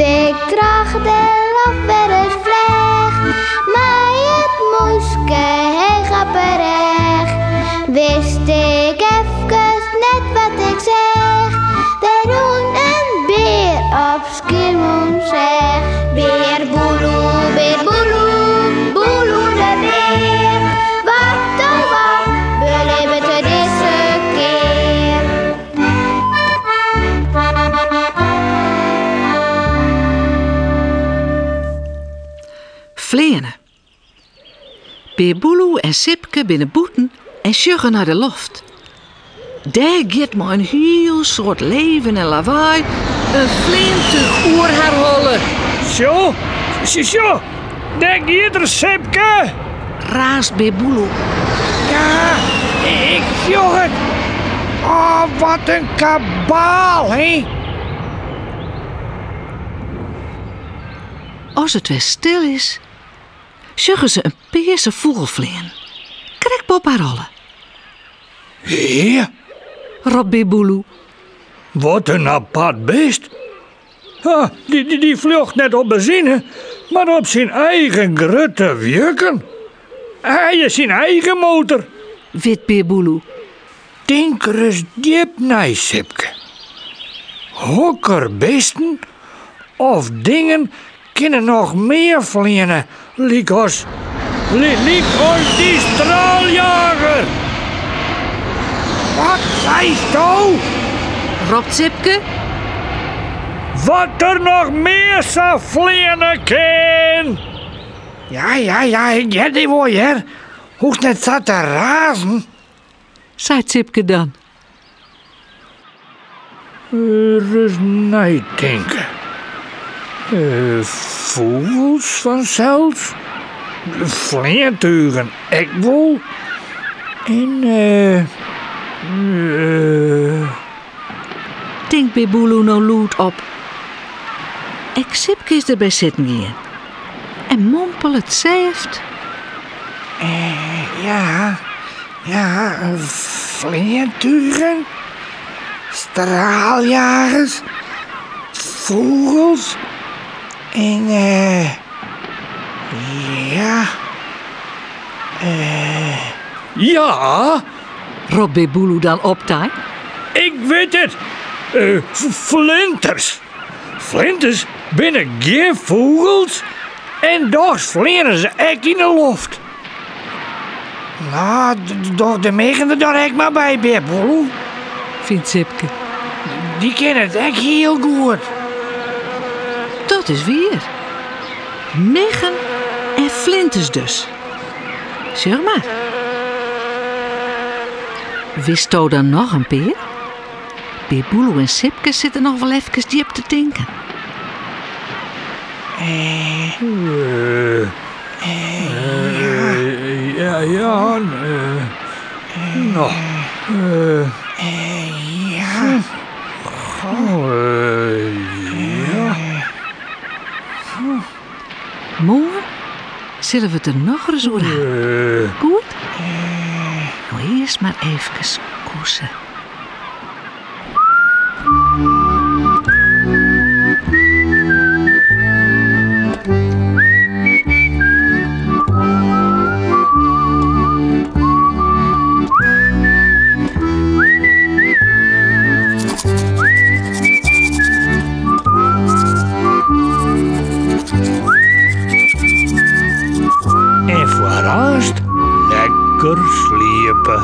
ik troch de loft wer ris fleach, mei it mûske heech op 'e rêch, wist ik efkes net wat ik seach. Der rûn in bear op Skiermûntseach. Bear Boeloe, bear Boeloe, Boeloe de bear. Wat oh wat belibbet er dizze kear? Fleane. Bear Boeloe en Sipke binne bûten en sjogge nei de loft. Dêr giet mei in hiel soad leven en lawaai in fleantúch oer har holle. Sjo, sjo, dêr giet er, Sipke! Raast Bear Boeloe. Ja, ik sjoch it. Oh, wat in kabaal, hè? As it wer stil is, sjogge se in pearse fûgel fleanen, krekt boppe har holle. Hea? Ropt Bear Boeloe. Wat in apart bist. Ha, dy, dy, dy fljocht net op benzine, mar op syn eigen grutte wjukken. Hy is syn eigen motor. Wit Bear Boeloe. Tink ris djip nei, Sipke. Hokker bisten of dingen kinne noch mear fleane, lykas lykas dy straaljager? Wat seisto? Ropt Sipke. Wat der noch mear sa fleane kin! Ja, ja, ja, ik hear dy wol, hear. Hoechst net sa te razen. Seit Sipke dan. Ris neitinke. Fûgels fansels, fleantugen ek wol en eh. Tinkt Bear Boeloe no lûd op. Ek Sipke is derby sitten gien en mompelet sêft. Ja, ja, fleantugen, straaljagers, fûgels en ja, Ja! Ropt Bear Boeloe dan optein. Ik wit it! Flinters! Flinters binne gjin fûgels en dochs fleane se ek yn 'e loft. No, doch de miggen der dan ek mar by, Bear Boeloe, fynt Sipke. Dy kinne it ek hiel goed. Dat is wier. Miggen en flinters dus. Sjoch mar. Witsto dan noch in pear? Bear Boeloe en Sipke sitte noch wol efkes djip te tinken. Ja, ja, no, ja, ja. Moarn sille we it der nochris oer ha. Goed? No earst mar eefkes koese. En foar aanst lekker sliepe.